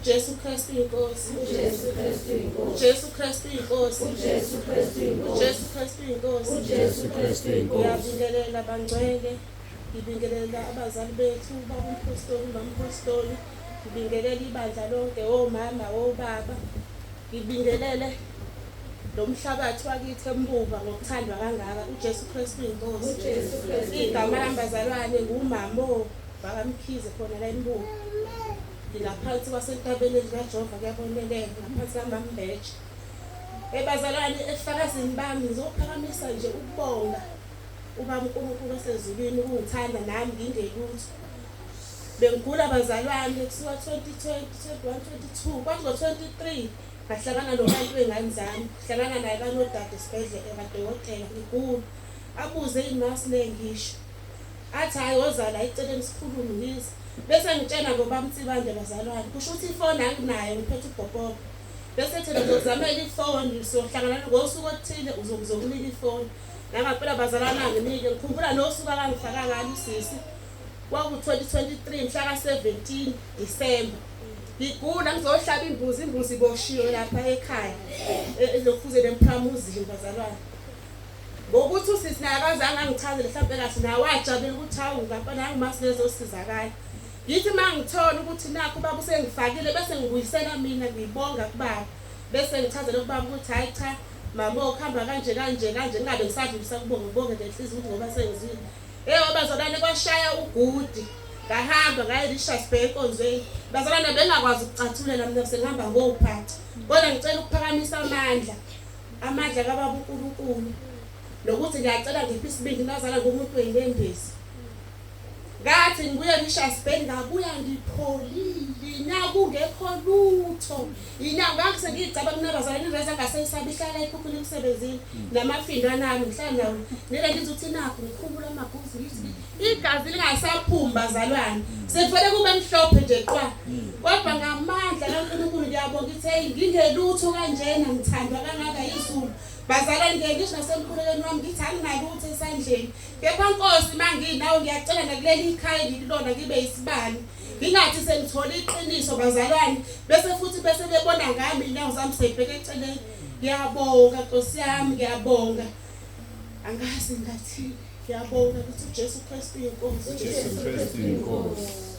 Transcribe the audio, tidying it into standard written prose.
UJesu Kristu inkosi. UJesu Kristu inkosi. UJesu Kristu inkosi. UJesu Kristu inkosi. UJesu Kristu inkosi. UJesu Kristu inkosi. Ngiyabingelela bangcwele. Ngibingelela abazali bethu, baba umpostoli, mama umpostoli. Ngibingelela ibandla lonke, omama, obaba. Ngibingelele lo mhlabathi wakithi eMbuva ngokuthandwa kangaka. UJesu Kristu inkosi. UJesu Kristu Igama lami bazalwane ngumamo bakaMkhize khona la eMbuva. Ngingaphansi kwasentabeni likaJehova kuyaboneleka ngaphansi kaMambeje. Ebazalwane ebufakazini bami ngizophakamisa nje ukubonga ubaba uNkulunkulu osezulwini ukungithanda nami ngingelutho. Bengigula bazalwane kusuka 2020, 21, 22 kwathi ngo-23 ngahlangana nobantu wey'ngane zami hlangana naye kanodade esibhedlela kadokotela ngigula abuze yini ngisho athi hhayi woza la eceleni sikhulume ngize bese ngitshena ngobamtsibande bazalwane kusho ukuthi ifoni anginayo ngiphethe ubhobhobo bese thina ngizokuzamela ifoni siyohlangana ngosuku oluthile uzokunika ifoni nangampela bazalwane anginike ngikhumbula nosuku akangifaka ngalo usisi kwaku-2023 mhla ka-17 Disemba ngigula ngizohlaba imbuzi imbuzi iboshiwe lapha ekhaya elokufuze lemphamuzini bazalwane ngokuthi usisi naye akazange angichazele mhlawumbe kahle naye wajabula ukuthi hawu ngampela angimasi nezosizakala ngithi uma ngithola ukuthi nakho ubaba usengifakile bese ngibuyisela mina ngiyibonga kubaba bese ngichazele kubaba ukuthi hhayi cha mama okuhamba kanje kanje kanje ngingabe ngisadlulisa kubonga ngibonge ngenhliziyo ukuthi ngoba sengizwile. Hey bazalwane kwashaya ugudi ngahamba ngaye Richards Bay enkonzweni bazalwane bengakwazi ukucathulela mina sengihamba ngophatha kodwa ngicela ukuphakamisa amandla amandla kababa uNkulunkulu nokuthi ngiyacela ngiphe isibindi nazala ngumuntu wenyembezi ngathi ngibuye Richards Bay ngabuya ngipholile nakungekho lutho Inyawo ngangise ngiyigcaba kunabazalwane inreza angaseyisabi ihlala ikhukhula emsebenzini namafindo anami ngihlala nawo nele ngithi uthi nakho ngikhumula amaguzu ngithi igazi lingasaphumi bazalwane sekuvele kube mhlophe nje qwa kodwa ngamandla kaNkulunkulu ngiyabonga ngithi hey ngingelutho kanjena ngithandwa kangaka izulu bazalwane ngeke ngisho nasemkhulekweni wami ngithi anginalutho esandleni kepha Nkosi manginawe ngiyacela nakuleli ikhaya ngikulona ngibe isibani Ngingathi sengithole iqiniso bazalwane bese futhi bese bebona ngami inyawo zami seyibheke eceleni. Ngiyabonga Nkosi yami, ngiyabonga. Angazi ngathini. Ngiyabonga ukuthi uJesu Kristu uyinkosi. Jesu Kristu inkosi.